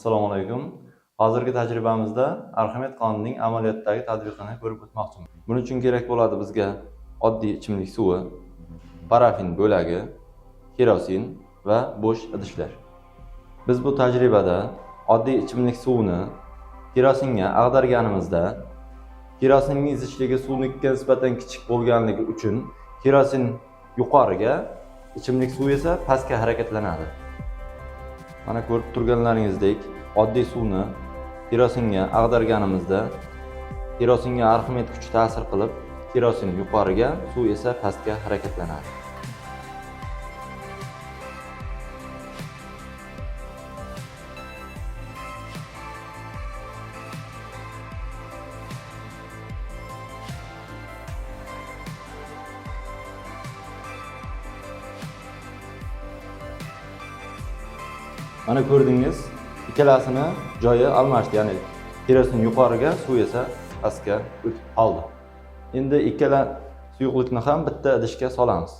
Assalomu alaykum. Hozirgi tajribamizda Arximed qonunining amaliyotdagi tadbiqini ko'rib o'tmoqchimiz. Buning uchun kerak bo'ladi bizga oddiy ichimlik suvi, parafin bo'lagi, kerosin va bo'sh idishlar. Biz bu tajribada oddiy ichimlik suvini kerosinga ag'darganimizda kerosinning zichligi suvnikiga nisbatan kichik bo'lganligi uchun kerosin yuqoriga, ichimlik suvi esa pastga harakatlanadi. Mana ko'rib turganlaringizdek, oddiy suvni kerosinga ag'darganimizda kerosinga Arximed kuchi ta'sir qilib, kerosin yuqoriga, suv esa pastga harakatlanadi. Mana ko'rdingiz, ikkalasini joyi almashdi, ya'ni kerosin yuqoriga, suv esa pastga o'tib qoldi. Endi ikkala suyuqlikni ham bitta idishga solamiz.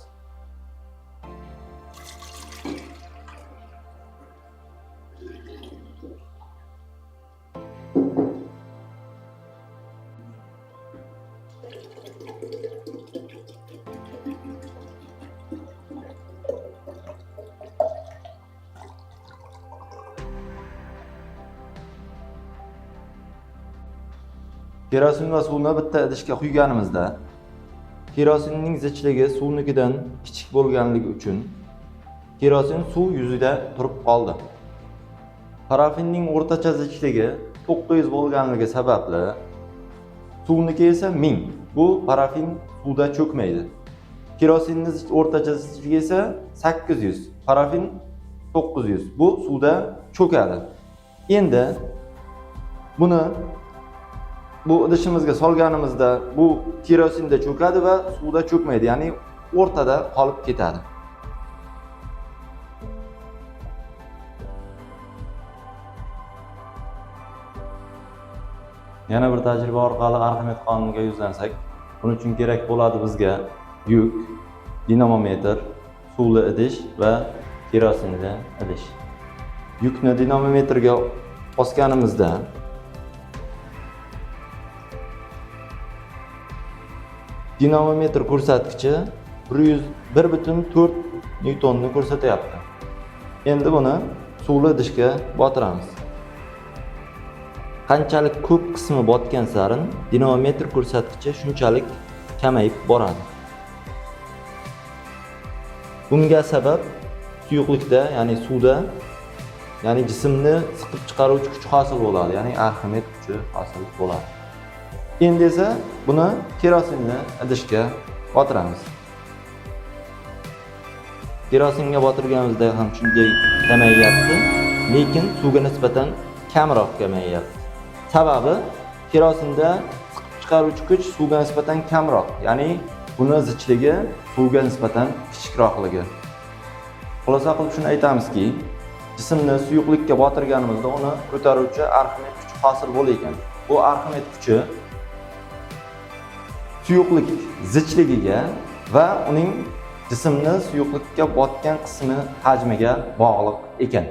Kerosin va suvni bitta idishga quyganimizda kerosinning zichligi suvnikidan kichik bo'lganligi uchun kerosin suv yuzida turib qoldi. Parafinning o'rtacha zichligi 900 bo'lganligi sababli suvniki esa 1000. Bu parafin suvda cho'kmaydi. Kerosinning o'rtacha zichligi esa 800, parafin 900. Bu suvda cho'kadi. Endi buni bu idishimizga solganimizda bu kerosinda cho'kadi va suvda cho'kmaydi, ya'ni o'rtada qolib ketadi. Yana bir tajriba orqali Arximed qonuniga yuzlansak, buning uchun kerak bo'ladi bizga yuk, dinamometr, suvli idish va kerosinli idish. Yukni dinamometrga osganimizda dinamometr ko'rsatkichi 101,4 nyutonni ko'rsatyapti. Endi buni suvli idishga botiramiz. Qanchalik ko'p qismi botgan sarin dinamometr ko'rsatkichi shunchalik kamayib boradi. Bunga sabab suyuqlikda, ya'ni suvda, ya'ni jismni siqib chiqaruvchi kuch hosil bo'ladi, ya'ni Arximed kuchi hosil bo'ladi. Endi esa buni kerosinni idishga botiramiz. Kerosinga botirganimizda ham shunday kamayyapti, lekin suvga nisbatan kamroq kamayyapti. Sababi kerosinda siqib chiqaruvchi kuch suvga nisbatan kamroq, ya'ni buni zichligi suvga nisbatan kichikroqligi. Xulosa qilib shuni aytamizki, jismni suyuqlikka botirganimizda uni ko'taruvchi Arximed kuchi hosil bo'lar ekan. Bu Arximed kuchi suyuqlik zichligiga va uning jismni suyuqlikka botgan qismi hajmiga bog'liq ekan.